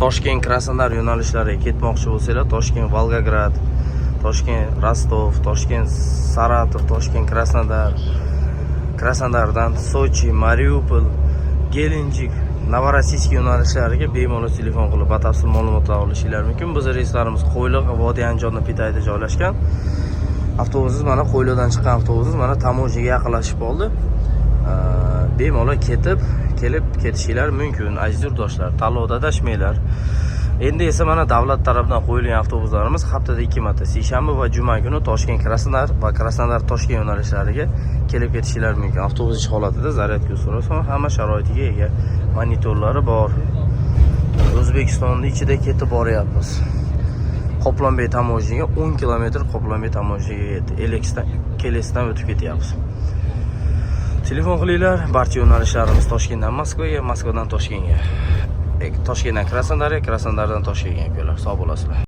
Toshkent, Krasnodar yo'nalishlariga ketmoqchi bo'lsanglar, Toshkent, Volgograd, Toshkent, Rostov, Toshkent, Saratov, Toshkent, Krasnodar, Krasnodardan Sochi, Mariupol, Gelenjik, Novorossiysk yo'nalishlariga bemalol telefon qilib batafsil ma'lumotlar olishinglar mumkin. Bizni reyslarimiz Qo'yliq va Vodiy Andijonda Pitayda joylashgan. Avtobusimiz mana, Qo'yliqdan chiqqan avtobusimiz mana таможня ga yaqinlashib qoldi. Bemalol ketib, kelib ketishinglar mumkin, aziz yurtdoshlar. Tanlovda adashmanglar. Endi esa mana davlat tarafidan qo'yilgan avtobuslarimiz haftada 2 marta, seshanba va juma kuni Toshkent, Krasnodar va Krasnodar, Toshkent yo'nalishlariga kelib ketishinglar mumkin. Avtobus ish holatida, зарядка устройство, hamma sharoitiga ega, monitorlari bor. O'zbekistonni ichida ketib boryapmiz. Qoplonbey таможня ga 10 kilometr, Qoplonbey таможня ga yetdi. Eleksdan, Kelesdan o'tib ketyapmiz. Telefon qilinglar, barcha yo'nalishlarimiz Toshkentdan Moskvaga, Moskvadan Toshkentga. Toshkentdan Krasnodarga, Krasnodardan Toshkentga, ukalar. Sog' bo'lasizlar.